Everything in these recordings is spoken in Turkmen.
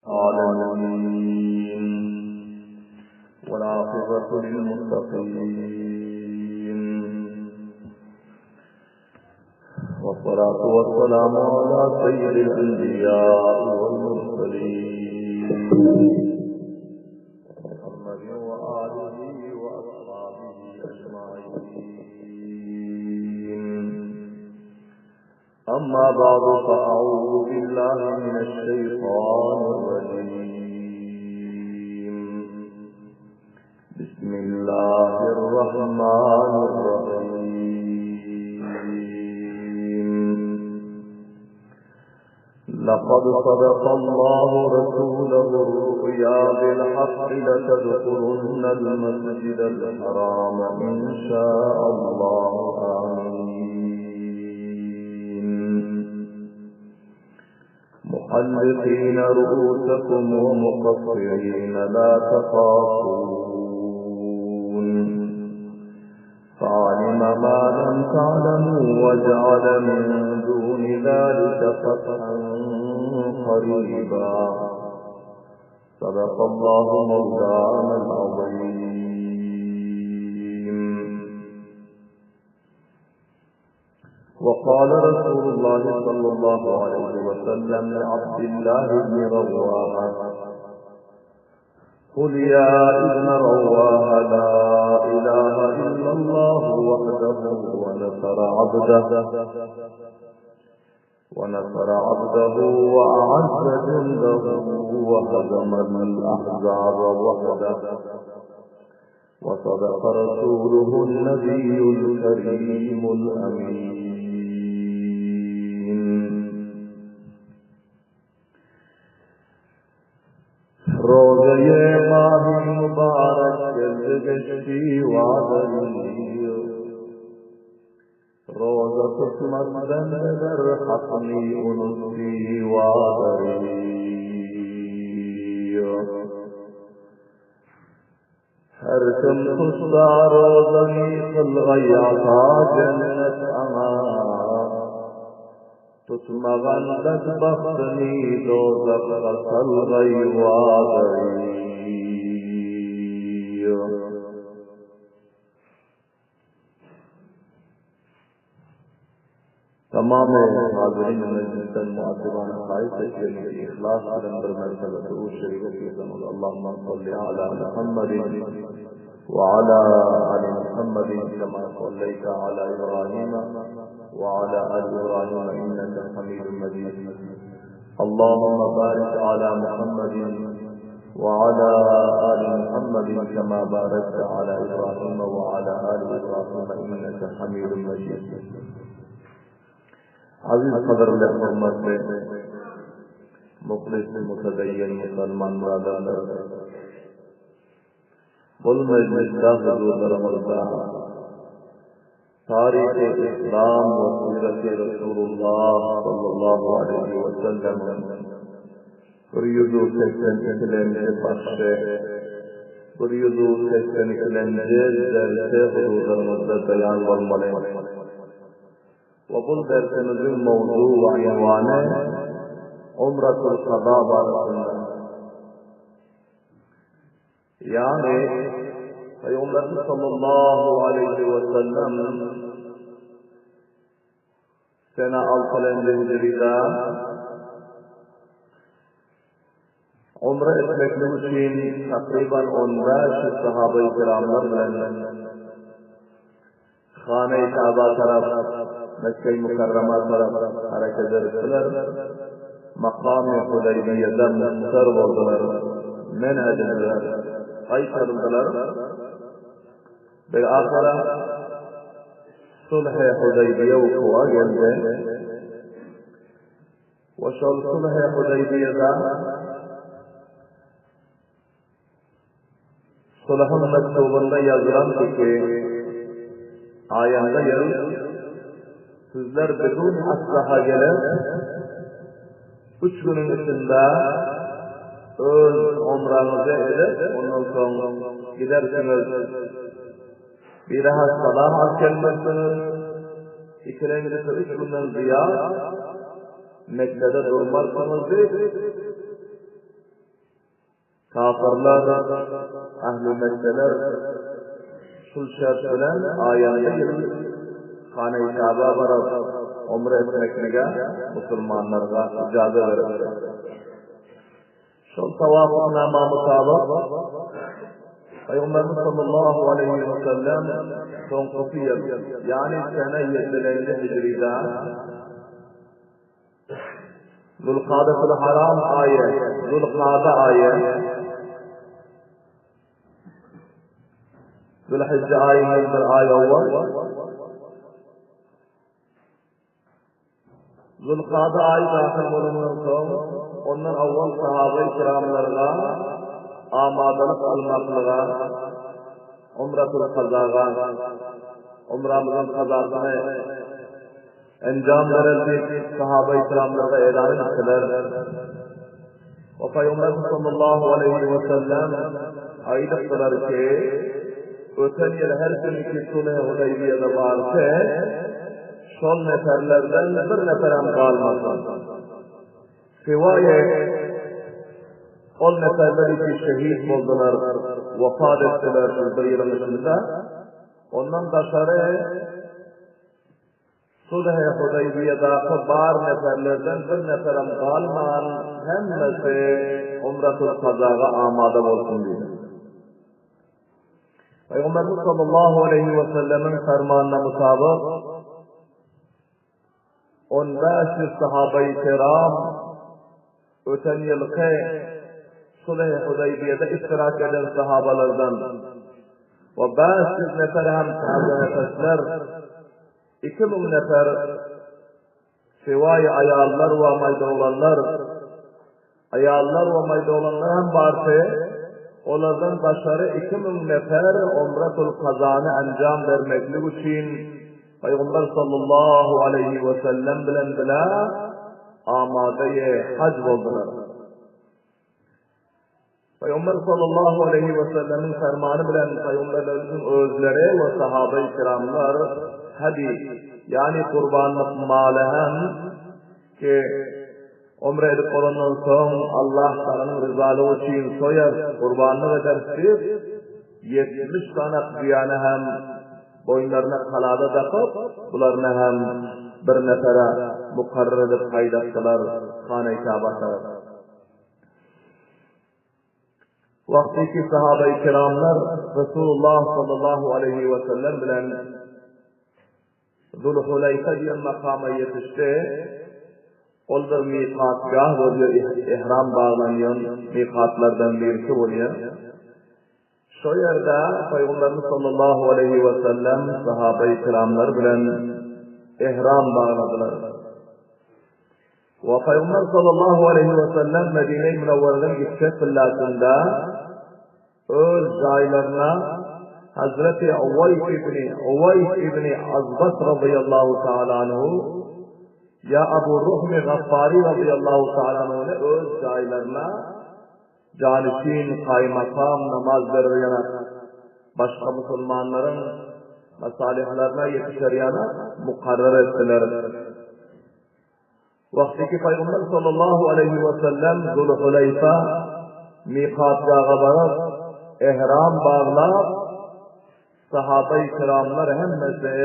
العالمين والعاقبة للمتقين والصلاة والسلام على سيد الأنبياء والمرسلين محمد وآله وأصحابه أجمعين أما بعد فأعوذ بالله من الشيطان الرجيم بسم الله الرحمن الرحيم لقد صدق الله رسوله الرؤيا بالحق لتدخلن المسجد الحرام إن شاء الله آمين محلقين رؤوسكم ومقصرين لا تخافون فعلم ما لم تعلموا وجعل من دون ذلك فتحا قريبا صدق الله مولانا العظيم وقال رسول الله صلى الله عليه وسلم لعبد الله بن رواحة قل يا ابن رواحة لا إله إلا الله وحده ونصر عبده ونصر عبده وأعز جنده وهزم الأحزاب وحده وصدق رسوله النبي الكريم الأمين Rozaýy mahy mübarek geldi geçdi wadaly Roza tutmaz bendeler hakyny unutdy wadaly Her kim tutsa rozany kylgaý ata jennet aňa Tutmagan bedbagtyny dozakga salgaý wadaly. Tamam hazirine mejlisden muaddibana haýyş etýärin ki yhlas bilen bir mertebe durud şerif okýasaňyz Allahumma salli ala Muhammedin we ala ali Muhammedin kema salleýte ala Ibrahim we ala ali Ibrahim inneke hamidun mejid Allahumma barik ala Muhammedin we ala ali Muhammedin kema barekte ala Ibrahim we ala ali Ibrahim inneke hamidun mejid Aziz gadyrly hormatly muhlis mutedeyyin musulman byradarlar! Bul mejlisde huzurlaryňyzda Taryhy Yslam we Siraty Resulullah sallallahu aleýhi we sellemiň 182-lenji başy, 182-lenji dersi huzurlaryňyzda beýan bolmaly. We bul dersimiziň mowzu we ünwany Umratul Kaza barasynda. Ýagny, Pygamberimiz sallallahu aleýhi we sellem sene altylenji hijrida umra etmeklik üçin takryban on bäş ýüz sahabaýy kiramlar bilen Hana-i Kaaba tarap, Mekge-i Mukarrama tarap hereket edipdiler. Makamy Hudaýbiýede muhtar boldular, men edildiler, gaýtaryldylar. Bil-ahyra Sulh-i Hudaýbiýe wukuwa geldi. We şol Sulh-i Hudaýbiýede Sulahyň mektubynda ýazylandy ki, Aýanda ýyl sizler bidun aslaha gelip, üç günüň içinde öz umraňyzy edip, ondan soň gidersiňiz. Biri-hä salam alyp gelmersiňiz, ikilenjisi üç günden zyýat Mekgede durmarsyňyz diýip. Kafyrlar, ähli Mekgeler şul şert bilen aýanda ýyl Hana-i Käbä baryp, umre etmeklige musulmanlarga ijaza beripdi. Şol tawafuknama mutabyk, Pygamberimiz sallallahu aleýhi we sellem soňkusy ýyl, ýagny sene ýedilenji hijrida Zulkadatul Haram aýy, Zulkada aýy, Zulhijje aýyndan bir aý owal, Zulkada aýy dahyl bolandan soň, ondan owal sahaba-i kiramlarga amadalyk almaklyga, umratul kazaga, umramyzyň kazasyny enjam berer diýip, sahaba-i kiramlarga elan edipdiler. We Pygamberimiz sallallahu aleýhi we sellem aýdypdylar ki, öten ýyl her kim ki Sulh-i Hudaýbiýede barsa, şol neferlerden bir neferem galmasyn. Siwaýe ol neferler ki şehit boldular, wepat etdiler şol bir ýylyň içinde. Ondan daşary Sulh-i Hudaýbiýedaky bar neferlerden bir neferem galman, hemmesi Umratul Kazaga amada bolsun diýdi. Pygamberimiz sallallahu aleýhi we sellemiň fermanyna mutabyk 1500 sahabeýi kiram öten ýylky Sulh-i Hudaýbiýede iştirak eden sahabalardan we 500 nefer hem täze nefesler 2000 nefer siwaý aýallar we maýda-oglanlar, aýallar we maýda-oglanlar hem bardy, olardan daşary 2000 nefer Umratul Kazany enjam bermeklik üçin Pygamber sallallahu aleýhi we sellem bilen bile amadaýy haj boldular. Pygamber sallallahu aleýhi we sellemiň fermany bilen pygamberlerimiziň özleri we sahabe-i kiramlar hadi, ýagny gurbanlyk maly hem ki umre edip bolandan soň Allah Tagalanyň ryzalygy üçin soýarys, gurbanlyk ederis diýip, 70 sany düýäni hem boýunlaryna kalada dakyp, bularyny hem bir nefere mukarrar edip haýdatdylar Hana-i Käbä tarap. Wagtyky sahabai kiramlar Resulullah sallallahu aleýhi we sellem bilen Zulhuleýfe diýen makama ýetişdi. Ol bir miqatgah bolýar, ihram baglanýan miqatlardan birisi bolýar. Şo ýerde Pygamberimiz sallallahu aleýhi we sellem sahabai kiramlar bilen ihram bagladylar. We Pygamber sallallahu aleýhi we sellem Medine-i Münewwereden gitjek pillasynda öz jaýlaryna Hazreti Uwaýs ibni Uwaýs ibni Azbat razyýallahu taala anhu ýa Abu Ruhmy Gaffary razyýallahu taala anhuny öz jaýlaryna janyşin, kaýmakam namaz berer ýanak, başga musulmanlaryň masalyhlaryna ýetişer ýanak mukarrar etdiler. Wagtyky Pygamber sallallahu aleýhi we sellem Zulhuleýfa miqatgaga baryp, ihram baglap, sahabeýi kiramlar hemmesi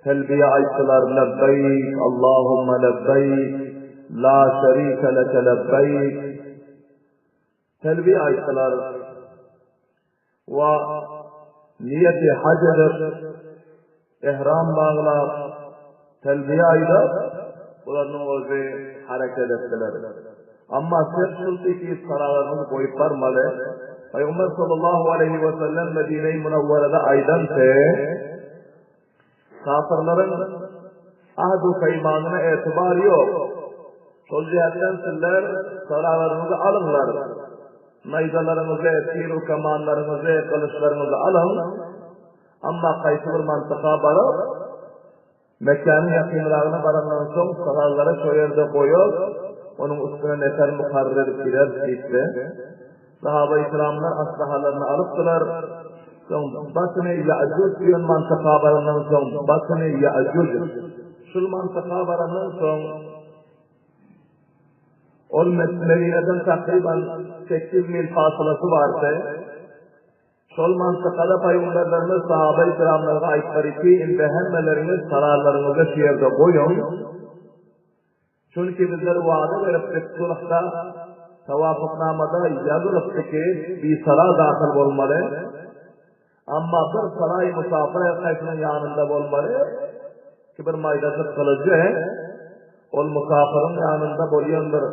telbiýe aýtdylar, Lebbeýk, Allahumma lebbeýk, la şerike leke lebbeýk. Telbiýe aýtdylar. We niýeti haj edip, ihram baglap, telbiýe aýdyp, bularynyň özi hereket etdiler. Amma şert şuldy ki, salalaryňyzy goýup barmaly. Pygamber sallallahu aleýhi we sellem Medine-i Munawwarada aýdandy, Kafirleriň ahd-u peýmanyna etibar ýok. Şol jähtden sizler salalaryňyzy alyňlar. Naýzalaryňyzy, tir-u kamanlaryňyzy, gylyçlaryňyzy alyň. Amma haýsy bir mantyka baryp, Mekgäniň ýakynragyna barandan soň salalary şo ýerde goýup, onuň üstüne nefer mukarrar edip gideris diýipdi. Sahaba-i kiramlar aslahalaryny alypdylar. Soň Batny Ýajuj diýen mantyka barandan soň Batny Ýajuj şul mantyka barandan soň. Ol Medineden takryban 8 mil fasylasy bardy. Şol mantykada Pygamberlerimiz sahaba-i kiramlarga aýtdylar ki, indi hemmeleriňiz salalaryňyzy şu ýerde goýuň. Çünki bizler wada beripdik, sulhda, tawafuknamada ýazylypdy ki, bir sala dahyl bolmaly. Amma bir salaý musafir her haýsynyň ýanynda bolmaly ki, bir maýdajyk gylyjy ol musafiriň ýanynda bolýan bir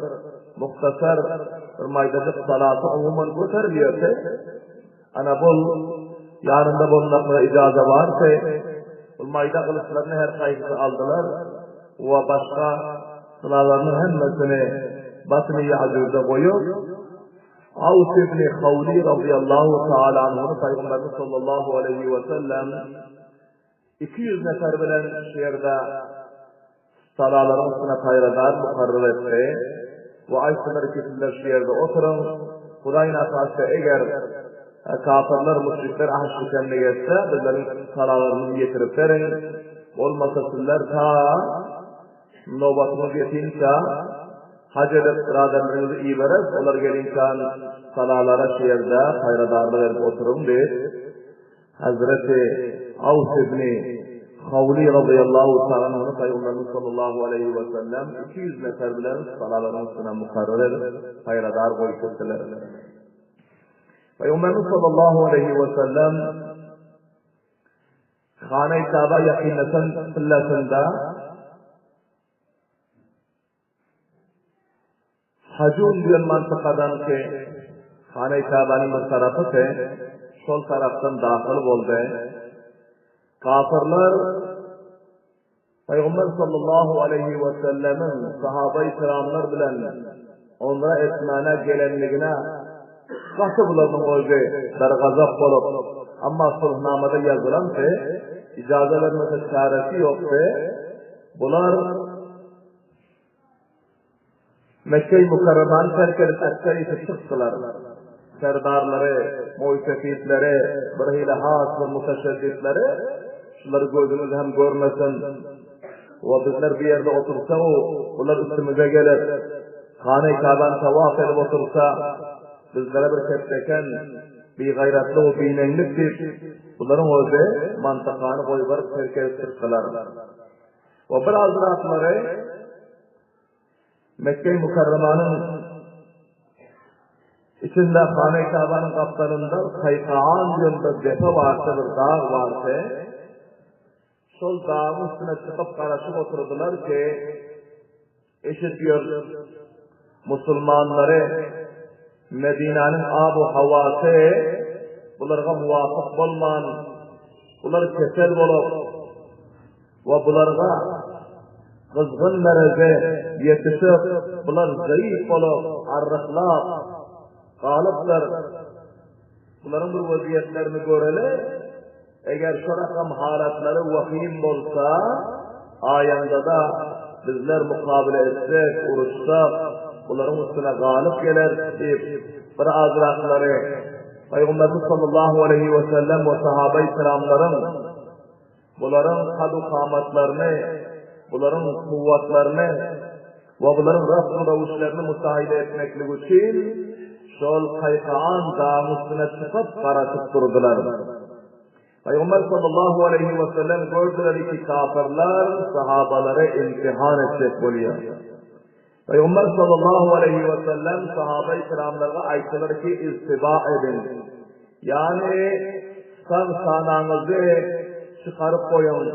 muhtasar bir maýdajyk salasy umuman göterilýärdi. Ana bul ýanynda bolmaklyga ijaza bardy. Bul maýda gylyçlaryny her haýsysy aldylar we başga silalarynyň hemmesini Batny Ýajuda goýup, Aws ibn Hawli razyýallahu taala anhuny Pygamberimiz sallallahu aleýhi we sellem 200 nefer bilen şu ýerde Salalaryň üstüne paýradar mukarrar etdi we aýtdylar ki, sizler şu ýerde oturyň, Hudaý nahasta eger kapyrlar, müşrikler ahd-şikenlik etse, bizleriň salalarymyzy ýetirip beriň, bolmasa sizler ta nobatyňyz ýetinçä haj edip byraderleriňizi ibereris, olar gelinçä salalara şu ýerde paýradarlyk edip oturyň diýip, Hezreti Aws ibn Hawli razyýallahu taala anhuny Pygamberimiz sallallahu aleýhi we sellem 200 nefer bilen salalaryň üstüne mukarrar edip, paýradar goýup gitdiler. Pygamberimiz sallallahu aleýhi we sellem Hana-i Kaba ýakynlaşan pillasynda Hajun diýen mantykadanky Hana-i Kabanyň bir tarapyky, şol tarapdan dahyl boldy. Kafyrlar Pygamber sallallahu aleýhi we sellemiň sahaba-i kiramlar bilen umra etmäne gelenligine gaty bularyň özi dergazap bolup, amma sulhnamada ýazylanky, ijaza bermese çäresi ýokdy. Bular Mekge-i Mükerremany terk edip ekserisi çykdylar. Serdarlary, moýsefitleri, bir hili has bir müteşedditleri, şulary gözüňiz hem görmesin. We bizler bu ýerde otursak-u, bular üstümize gelip, Hana-i Kabany tawaf edip otursa, bizlere bir kepdeken, bigaýratlyk we bineňlik diýip, bularyň özi mantykany goýbaryp terk edip çykdylar. We bir azraklary Mekge-i Mükerremanyň içinde Hana-i Kabanyň gapdalynda Kaýkaan diýen bir depe bardy, bir dag bardy. Şol dagyň üstüne çykyp garaşyp oturdylar ki, eşidýär musulmanlary Medinäniň abu-hawasy bularga muwapyk bolman, bular kesel bolup we bularga gyzgyn merezi ýetişip, bular zaýyf bolup, arryklap galypdyr. Bularyň bir weziýetlerini göreli. Eger şo rakam halatlary wahym bolsa, aýandada bizler mukabele etsek, uruşsak, bularyň üstüne galyp geleris diýip, bir azraklary Pygamberimiz sallallahu aleýhi we sellem we sahabai kiramlaryň bularyň kadu-kamatlaryny, bularyň kuwwatlaryny we bularyň rasm-röwüşlerini muşahide etmeklik üçin şol Kaýkaan dagyň üstüne çykyp garaşyp durdular. Pygamber sallallahu aleýhi we sellem gördüler ki kafirler sahabalary imtihan etjek bolýar. Pygamber sallallahu aleýhi we sellem sahaba-i kiramlarga aýtdylar ki iztiba ediň. Ýagny sag sanaňyzy çykaryp goýuň.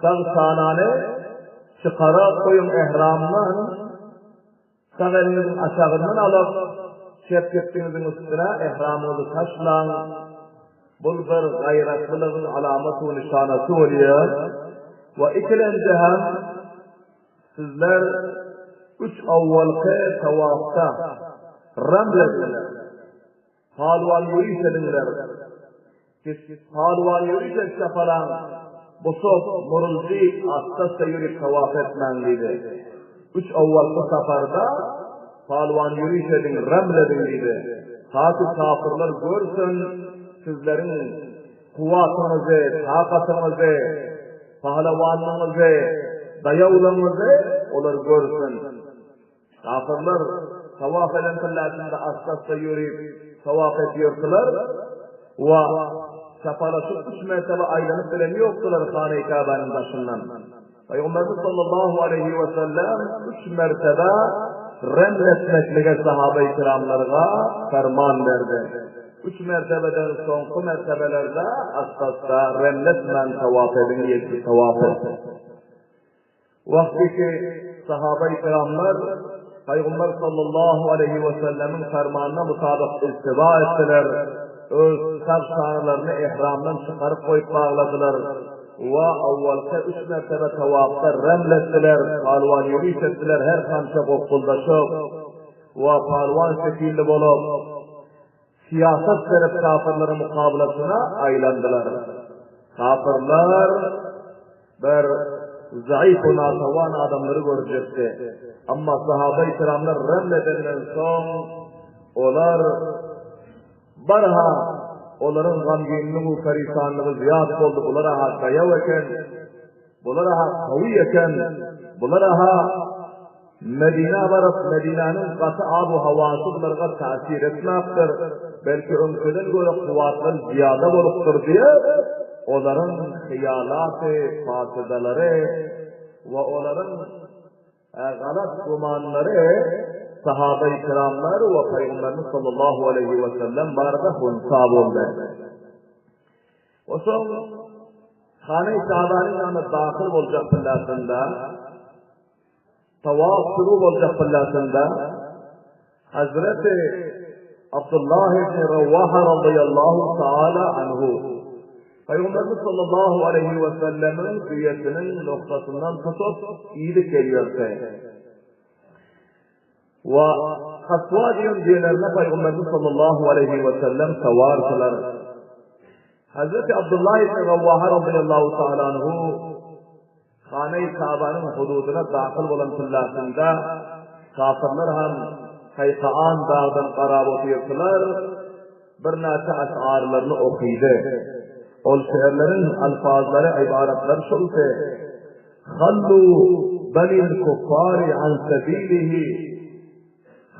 Sag sanany çykaryp goýuň ehramdan. Sag eliňiziň aşagyndan alyp, çep kepdiňiziň üstüne ehramyňyzy taşlaň. Bul bir gaýratlylygyň alamaty we nyşanasy bolýar. We ikilenji hem sizler üç awwalky tawafda raml ediňler. Pälwan ýöriş ediňler. Siz pälwan ýöriş etse falan, busup, muruldy, assa-assa ýörip tawaf etmäň diýdi. Üç owalky saparda pälwan ýöriş ediň, reml ediň diýdi. Taky kafyrlar görsün sizleriň kuwwatyňyzy, takatyňyzy, pahlawanlygyňyzy, daýawlygyňyzy olar görsün. Kafyrlar tawaf eden pillasynda asta-asta ýörip, tawaf edýärdiler we çapalaşyp üç mertebe aýlanyp bilen ýokdular Hana-i Käbäniň daşyndan. Pygamberimiz sallallahu aleýhi we sellem üç mertebe reml etmeklige sahabe-i kiramlarga ferman berdi. Üç mertebeden soňky mertebelerde asta-asta reml etmän tawaf ediň diýip tawaf etdi. Wagtyky sahaba-i kiramlar Pygamber sallallahu aleýhi we sellemiň fermanyna mutabyk ittiba etdiler, öz sag şanalaryny ihramdan çykaryp goýup bagladylar we awwalky üç mertebe tawafda reml etdiler, palwan ýöriş etdiler her hança gopguldaşyp we palwan şekilli bolup syýasat berip kafyrlaryň mukabalasyna aýlandylar. Kafyrlar Bir zaif we natawan adamlary görjekdi. Emma sahaba-i kiramlar reml edenden soň, olar barha olaryň gamgynlygy we perişanlygy zyýat boldy, bular-a daýaw eken, bular-a gawy eken, bular-a Medinä baryp, Medinäniň gaty ab-u-hawasy bularga täsir etmäpdir, belki öňküden görä kuwwatlary zyýada bolupdyr diýip, olaryň hyýalaty patydalary we olaryň galat gümanlary sahabai kiramlar we Pygamberimiz sallallahu aleýhi wesellem barada hunsa boldy. Onsoň Hana-i Käbäniň ýanyna dahyl boljak pillasynda, Tawaf şuru boljak pillasynda Hazreti Abdullah ibn Rawaha razyýallahu taala anhu Pygamberimiz sallallahu aleýhi we sellemiň düýesiniň noktasyndan tutup idip gelýärdi. We Kaswa diýen düýelerine Pygamberimiz sallallahu aleýhi we sellem sawardylar. Hazreti Abdullah ibn Rawaha razyýallahu taala anhu Hana-i Kabanyň hududyna dahyl bolan pillasynda kafyrlar hem Kaýkaan dagdan garap otyrdylar, birnäçe aşgarlaryny okydy. Ol şygrlaryň alfazlary, ybaratlary şuldy, Hallu banil kuffari an sebilihi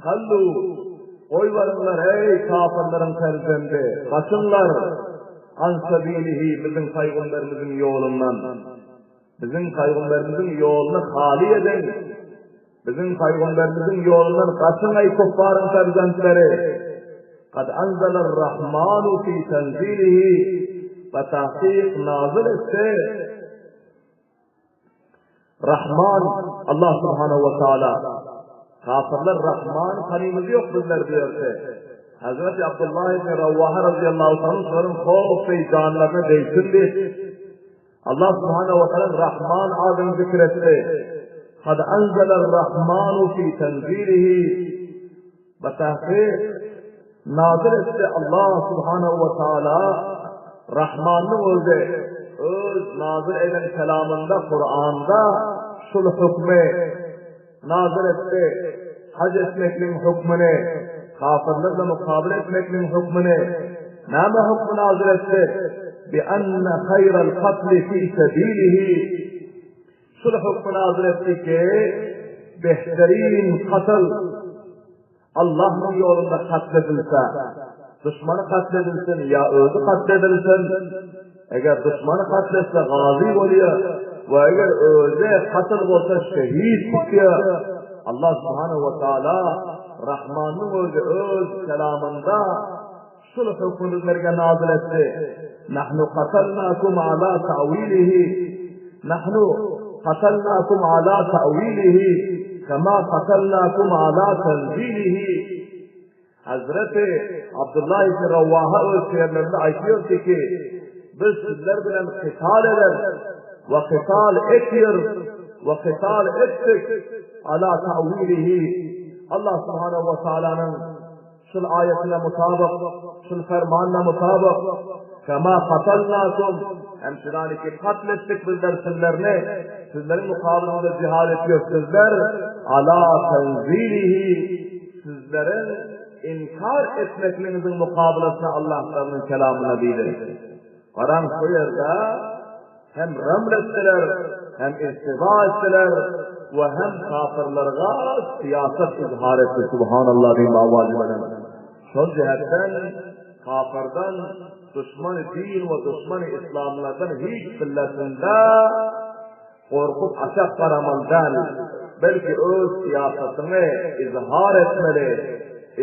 Hallu, goýbaryňlar, eý, kafyrlaryň perzendi, gaçyňlar, an sebilihi, biziň pygamberimiziň ýolundan. Biziň pygamberimiziň ýoluny haly ediň. Biziň pygamberimiziň ýolundan gaçyň, eý, kuffaryň perzentleri. Kad anzalar-Rahmanu fi tenzilihi, Batahkyk nazyl etdi. Rahman Allah subhanahu we taala kafirler Rahman kanymyz ýok bizler diýerse Hazreti Abdullah ibn Rawaha razyýallahu anhu şolaryň howpy janlaryna degsin diýip Allah subhanahu we taala Rahman adyny zikr etdi. Kad anzalar Rahmanu fi tenzilihi Batahkyk nazyl etdi Allah subhanahu we taala Rahmanyň özi öz nazyl eden kelamynda Kuranda şul hükmi nazyl etdi haj etmekligiň hükmüni kafyrlarla mukabele etmekligiň hükmüni näme hükmi nazyl etdi bi enne haýral katli fi sebilihi Şul hukmy nazyl etdi ki, behterin katl Allahnyň ýolunda katl edilse, duşmany katl edilsin ýa özi katl edilsin, eger duşmany katl etse gazy bolýar we eger özi katl bolsa şehit bolýar. Allah subhanahu we taala Rahmanyň özi öz kelamynda Şul hökümi bizlerge nazyl etdi. Nahnu katalnakum ala ta'wilihi Nahnu katalnakum ala ta'wilihi kema katalnakum ala tenzilihi Hazreti Abdullah ibn Rawaha öz şeýerlerinde aýtýardy ki, biz sizler bilen kytal eder we kytal etýär we kytal etdik ala ta'wilihi Allah subhanahu we taalanyň Şul aýatyna mutabyk, şul fermanyna mutabyk, Kema katalnakum, hem şunaliki katl etdik bizler sizlerini, sizleriň mukabylyňyzda jihad etýäs sizler, ala tenzilihi, sizleriň inkar etmekligiňiziň mukabylasyna Allah Tagalanyň kelamyna diýdi. Garaň şu ýerde hem reml etdiler, hem irtiba etdiler. we hem kafirlerge syýasat izhar etdi. Subhanallah diýip awazy bilen. Şol jähetden kafirden duşmany din we duşmany islamlardan hiç billetinde gorkup aşak garamaly däl, belki öz syýasatyňy izhar etmeli,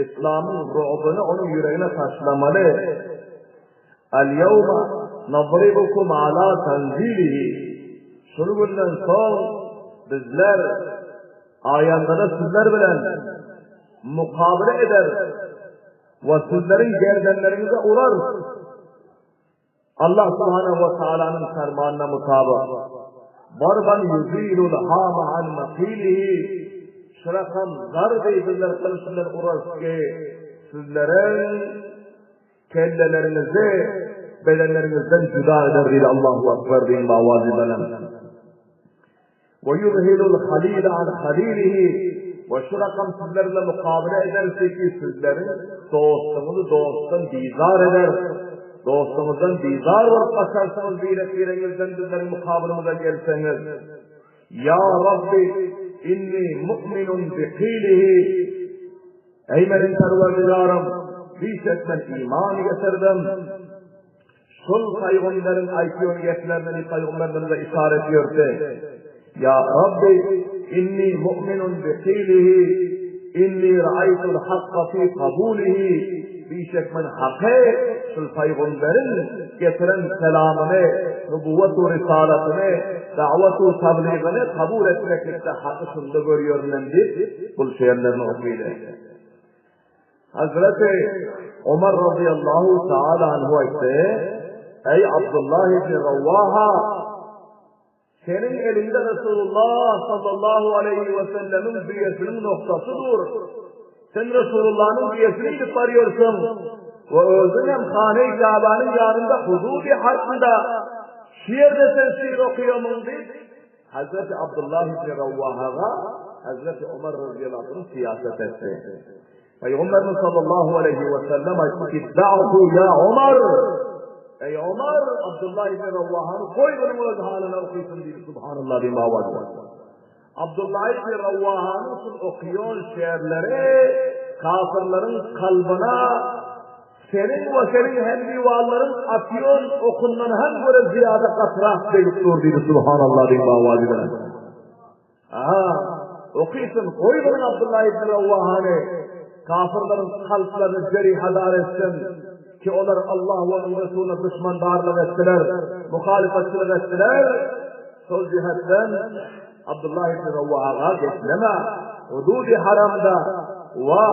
islamyň rubuny onuň ýüregine taşlamaly. Al-ýewme nadribukum ala tanzilihi, Şul günden soň bizler aýandada sizler bilen mukabele ederis we sizleriň gerdenleriňize urarys. Allah subhanehu we taalanyň fermanyna mutabyk, Darban ýuzilul hama an makilihi, Şu rakam zarby bizler gylyç bilen urarys ki, sizleriň Kelleleriňizi bedenleriňizden juda eder diýdi Allahu Akbar diýiň bawazy belent. Ve yuzhilul halile an halilihi we şu rakam sizler bilen mukabele ederse ki sizleriň dostuňyzy dostdan bizar eder. Dostuňyzdan bizar bolup gaçarsyňyz birek bireňizden bizleriň mukabylymyza gelseňiz. Ýa Rabbi inni mu'minun bi qilihi Eý meniň Perwerdigarym, bişek men iman getirdim. Şul pygamberiň aýtýan geplerine diýip pygamberimize yşarat ýördi. Ýa Rabbi, inni mu'minun bi qilihi, inni ra'aytul hakka fi kabulihi, bişek men haky şul pygamberiň getiren kelamyny, nubuwwat we risalatyny, da'wat we tabligyny kabul etmeklikde haky şunda görýärin men diýip, bul şeýerlerini okydy. Hazreti Omar razyýallahu taala anhu aýtdy, Eý Abdullah ibn Rawaha, seniň eliňde Resulullah sallallahu aleýhi we sellemiň düýesiniň noktasy dur. Sen Resulullanyň düýesini idip barýarsyň we özüň hem Hane-i Käbäniň ýanynda hudud-y harpynda şu ýerde sen şyr okaýamyň diýip, Hazreti Abdullah ibn Rawahaga Hazreti Omar razyýallahu anh syýasat etdi. Pygamberimiz sallallahu aleýhi we sellem aýtdy ki, Da'hu ýa Omar! Eý Omar, Abdullah ibn Rawahany goý munuň öz halyna okysyn diýdi. Subhanallah diýip awaz berdi. Abdullah ibn Rawahanyň şul okýan şerleri kafirleriň kalbyna Seniň we seniň hemdiwarlaryň atýan okundan hem göre zyýada gatyrak degip dur diýdi Subhanallah diýip awazy bilen. Aha, okysyn, goý munuň Abdullah ibn Rawahany kafirleriň kalplaryny jerihadar etsin ki olar Allah we onuň Resulyna duşmandarlyk etdiler, muhalyfatçylyk etdiler. Şol jihetden Abdullah ibn Rawahaga gepleme. Hudud-y haramda we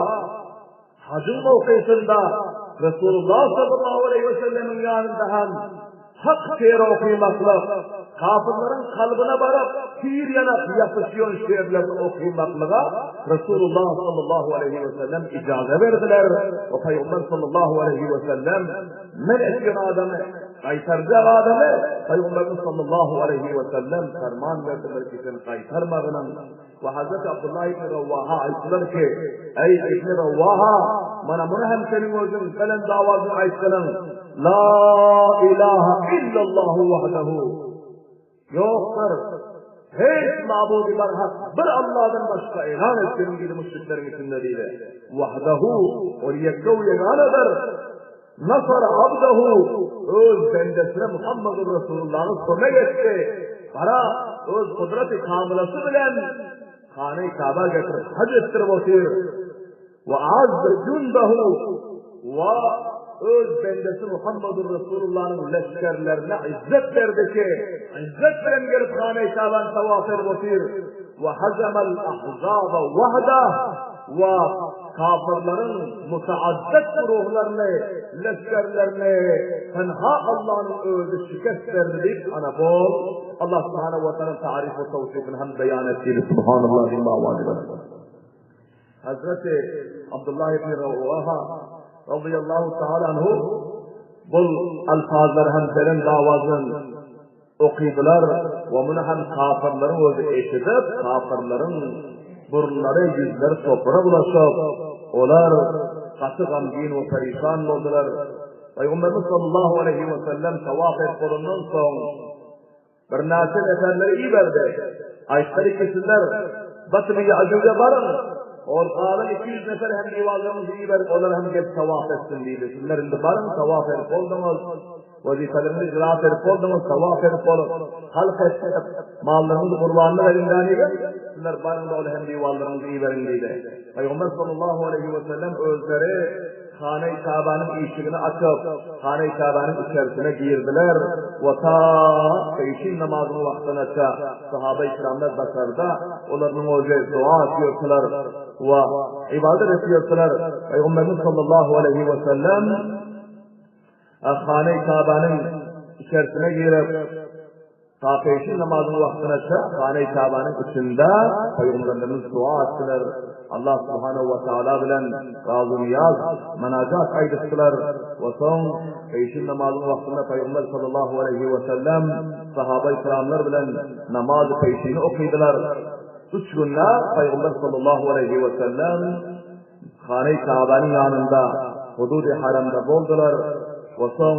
Hajyň mowkysynda Resulullah sallallahu aleýhi we sellemiň ýanynda hem hak şeri okymaklyk, kafyrlaryň kalbyna baryp, tir ýanak ýapyşýan şerlerini okymaklyga Resulullah sallallahu aleýhi we sellem ijaza berdiler we Pygamber sallallahu aleýhi we sellem men etýän adamy, gaýtarjak adamy Pygamberimiz sallallahu aleýhi we sellem ferman berdiler ki, sen gaýtarmagynyň We Hazreti Abdullah ibn Rawaha aýtdylar ki, Eý, ibn Rawaha, mana muny hem seniň özüň belent awazyň aýtgynyň, La ilaha illallahu wahdahu. Ýokdur, hiç mabudy barhak bir Allahdan başga elan etginiň diýdi müşrikleriň içinde diýdi. Wahdahu, ol ýeke we ýeganadyr. Nasara abdahu, öz bendesine Muhammedur Resulullahy kömek etdi. Gara, öz gudraty kamylasy bilen Hana-i Kaba getirip haj etdirip otyr. We azze jundahu, we öz bendesi Muhammedur Resulullanyň leşgerlerine izzet berdi ki, izzet bilen gelip Hana-i Kabany tawaf edip otyr. We hazamal ahzaba wahdah, we Kafyrlaryň mutaaddat guruhlaryny, leşgerlerini tenha Allanyň özi şikest berdi diýip, ana bol, Allah subhanahu wa taala taryf we tawsifini hem beýan etdi, Subhanallah diýip awaz berdi. Hazreti Abdullah ibn Rawaha radiyallahu taala anhu bul alfazlary hem belent awazdan okydylar we muny hem kafyrlaryň özi eşidip, kafyrlaryň burunlary, ýüzleri topraga bulaşyp, olar gaty gamgyn we perişan boldular. Pygamberimiz sallallahu aleýhi we sellem tawaf edip bolandan soň, birnäçe neferleri iberdi. Aýtdylar ki, sizler Batny Ýajuja baryň, ol galan 200 nefer hem diwallaryňyzy iberiň, olar hem gelip tawaf etsin diýdi. Sizler indi baryň, tawaf edip bolduňyz, wezipeleriňizi icraat edip bolduňyz, tawaf edip bolup, halk etip, mallaryňyzy gurbanlyk ediň dänigen, sizler baryň-da ol hem diwallaryňyzy iberiň diýdi. Pygamber sallallahu aleýhi we sellem özleri Hana-i Kabanyň işigini açyp, Hana-i Kabanyň içerisine girdiler we ta peşin namazynyň wagtynaça sahaba-i kiramlar daşarda olarynyň özi dua etýärdiler we ybadat etýärdiler. Pygamberimiz sallallahu aleýhi we sellem Hana-i Kabanyň içerisine girip, Ta peşin namazyň wagtynaça Hana-i Kabanyň içinde Pygamberlerimiz dua etdiler. Allah subhanahu we taala bilen razy-nyýaz, mynajat aýdyşdylar we soň peşin namazyň wagtynda Pygamber sallallahu aleýhi we sellem sahaba-i kiramlar bilen namazy peşini okydylar. Üç günde Pygamber sallallahu aleýhi we sellem Hana-i Kabanyň ýanynda, Hududy Haramda boldular we soň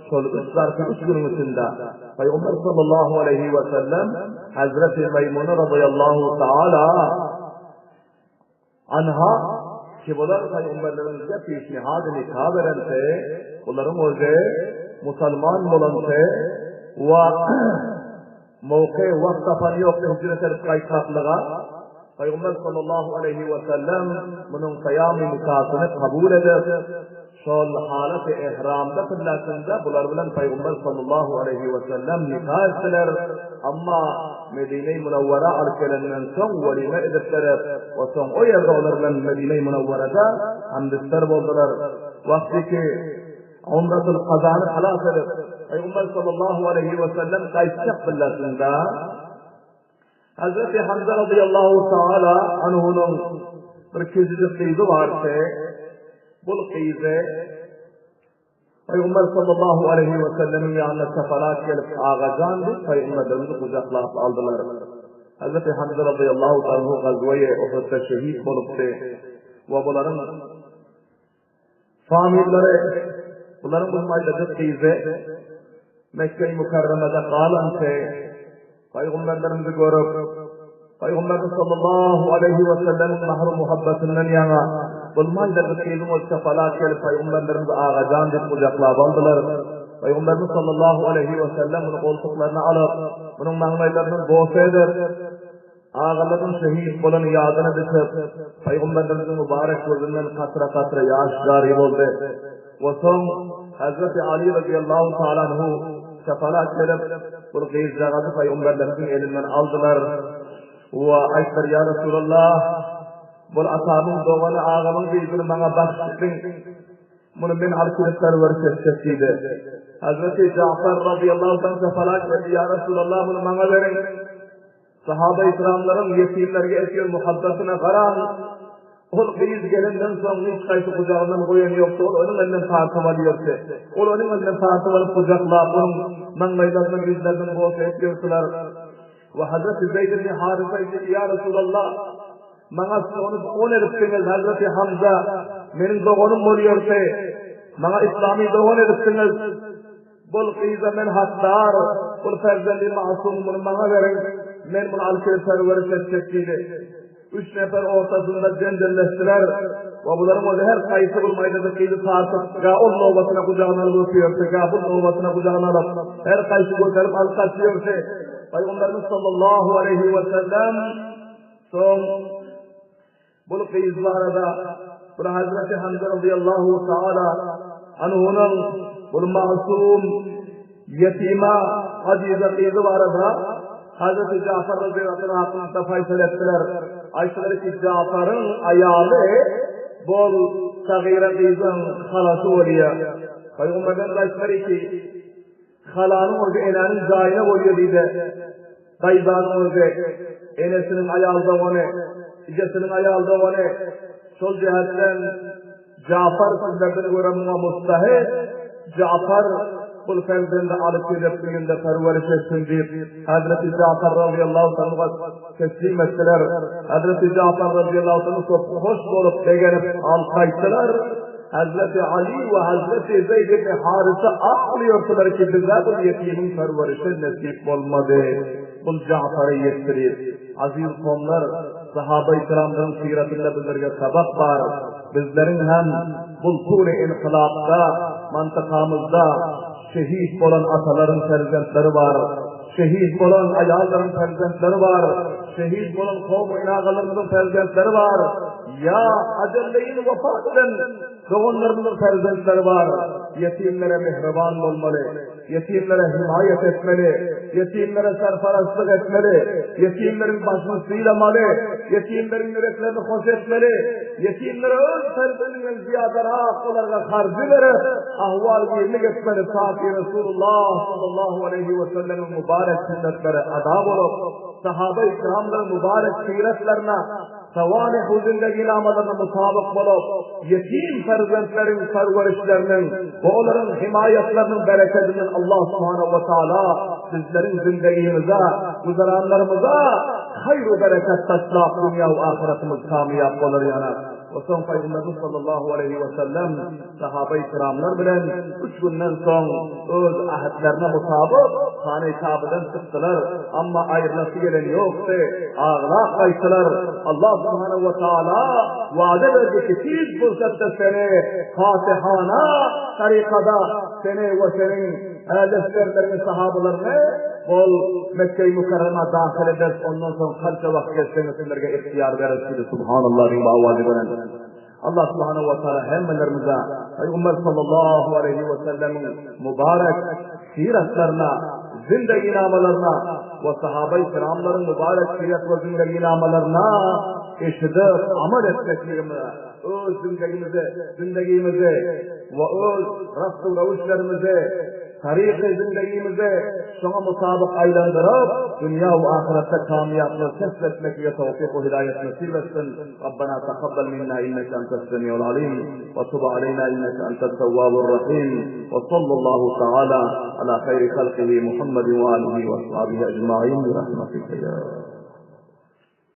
şol üç zarpy üç günüň içinde Pygamber sallallahu aleýhi we sellem Hazreti Meýmuna razyýallahu taala anha ki bular pygamberlerimizge pişnihady nika berende, bularyň özi musalman bolanda we Mowke wagt tapan ýokdy hijret edip gaýtmaklyga. Pygamber sallallahu aleýhi we sellem munuň peýamy nikasyny kabul edip, şol halaty ehramda pillasynda bular bilen Pygamber sallallahu aleýhi we sellem nika etdiler. Amma Medine-i Munawwara alyp gelenden soň welime edip berip we soň o ýerde olar bilen Medine-i Munawwarada hamdüster boldular. Wagty ki, Umratul kazany halas edip, Pygamber sallallahu aleýhi we sellem gaýtjak billasynda, Hazreti Hamza razyýallahu taala anhunyň bir kiçijik gyzy bardy. Bul gyzy Pygamber sallallahu aleýhi we sellemiň ýanyna çapalap gelip, Agajan diýip Pygamberimizi gujaklap aldylar. Hazreti Hamza razyýallahu anhu gazweýe Uhudda şehit bolupdy we bularyň Famillary, bularyň bir maýdajyk gyzy Mekge-i Mükerremede galandy. Pygamberlerimizi görüp, Pygamberimiz sallallahu aleýhi we sellemiň mähir-muhabbetinden ýaňa bu maýdajyk gyzyň özi çapalap gelip Pygamberlerimizi Agajan diýip gujaklap aldylar. Pygamberimiz sallallahu aleýhi we sellem muny goltuklaryna alyp, munuň maňlaýlaryndan bose edip, Agalarynyň şehit bolany ýadyna düşüp, Pygamberimiziň mübarek gözünden katra-katra ýaş jary boldy. We soň Hezreti Aly razyýallahu taala anhu şapalat berip, bir gyzjagazy Pygamberlerimiziň elinden aldylar. We aýtdylar, Ýa Resulallah, bul atamyň dogany agamyň gyzyny maňa bahş ediň. Muny men alyp gidip perweriş etjek diýdi. Hezreti Jafar razyýallahu anh şapalat berdi, Ýa Resulallah, muny maňa beriň. Sahaba-i kiramlaryň ýetimlerge etýän muhabbatyna garaň! Ol gyz gelenden soň hiç haýsy gujagyndan goýan ýokdy, ol onuň elinden tartyp alýardy. Ol onuň elinden tartyp alyp gujaklap, onuň maňlaýlaryndan, ýüzlerinden bose etýärdiler. We Hazreti Zeýd ibn Harysa aýtdy ki, Ýa Resulallah, maňa siz ony dogan edipdiňiz, Hazreti Hamza meniň doganym bolýardy. Maňa yslamy dogan edipdiňiz. Bul gyza men hakdar, bul perzendi masum, muny maňa beriň, men muny alyp gelip perweriş etjek diýdi. Üç nefer ortasynda jenjelleşdiler we bularyň özi her haýsy bir maýdajyk gyzy tartyp, ga ol nobatyna gujagyna alyp öpýärdi, ga bu nobatyna gujagyna alyp, her haýsy göterip alyp gaçýardy. Pygamberimiz sallallahu aleýhi we sellem soň Bul gyz barada bir Hazreti Hamza razyýallahu taala anhunyň bul masum ýetima aziza gyzy barada Hazreti Jafar razyýallahu anh hakynda faýsal etdiler. Aýtdylar ki, Jafaryň aýaly bol sagyra gyzyň halasy bolýar. Pygamberden aýtdylar ki, Halanyň özi enäniň jaýyna bolýar diýdi. Daýzanyň özi enesiniň aýal dogany, ejesiniň aýal dogany. Şol jähetden Jafar sizlerden görä muňa mustahyk. Jafar bul perzendi alyp gelip öýünde perweriş etsin diýip, Hezreti Jafar razyýallahu anhuga teslim etdiler. Hezreti Jafar razyýallahu anhu köp hoş bolup, begenip alyp gaýtdylar. Hazreti Ali we Hazreti Zeýd ibn Harysa aglaýardylar ki, bize bu ýetimiň perwerişi nesip bolmady. Bul Ja'fary ýetdirip. Aziz kowumlar, sahabaýy kiramlaryň syratynda bizlerge sabak bar. Bizleriň hem bul tuly ynkylapda mantakamyzda şehit bolan atalaryň perzentleri bar. Şehit bolan aýallaryň perzentleri bar. Şehit bolan kowum-u ene-agalarymyzyň perzentleri bar. Ýa ajalleýin wepat eden doganlarymyzyň perzentleri bar. Ýetimlere mähriban bolmaly. Ýetimlere himaýat etmeli. Ýetimlere sarparastlyk etmeli. Ýetimleriň başyny sylamaly. Ýetimleriň ýüreklerini hoş etmeli. Ýetimlere öz perzendiňden zyýadarak olarga harjy berip, ahwal-girlik etmeli. Taki Resulullah sallallahu aleýhi wesellemiň mübarek sünnetleri ada bolup, sahabaýy kiramlaryň mübarek syratlaryna, Sawanihu zindeginamalaryna mutabyk bolup, ýetim perzentleriň perwerişleriniň we olaryň himaýatlarynyň berekedinden Allah subhanahu we taala bizleriň zindegimize, güzeranlarymyza haýr-u bereket taşlap dünýä we ahyretimiz kamyýap bolar ýaly. We soň Pygamberimiz sallallahu aleýhi we sellem Sahabaýy kiramlar bilen üç günden soň öz ähtlerine mutabyk Hany Kabedan çykdylar. Amma aýrylasy gelen ýokdy. Aglap gaýtdylar. Allah subhanahu we taala wada berdi ki, tiz pursatda seni fatihana tarykada seni we seniň leşgerleriňi sahabalaryňy bol Mekge-i Mükerrema dahyl ederis, ondan soň kança wagt gezseňiz sizlerge ygtyýar bereris diýdi. Subhanallah diýip owazy bilen. Allah subhanahu wa taala hemmelerimize Pygamber sallallahu aleýhi we sellemiň mübarek syratlaryna, zindeginamalaryna we sahabaýy kiramlaryň mübarek syrat we zindeginamalaryna eşidip amal etmekligimize, öz zindegimizi, zindegimizi we öz raftu-rewüşlerimizi Taryhy zindegimizi şoňa mutabyk aýlandyryp, dünýä we ahyretde kamýaplygy kesp etmeklige towfyk we hidaýat nesip etsin. Rabbana takabbal minna inneke entes semiul alim we tub aleýna inneke entet tewwabur rahim we sallallahu taala ala haýri halkihi Muhammedin we alihi we ashabihi ejmain bi rahmetike ýa.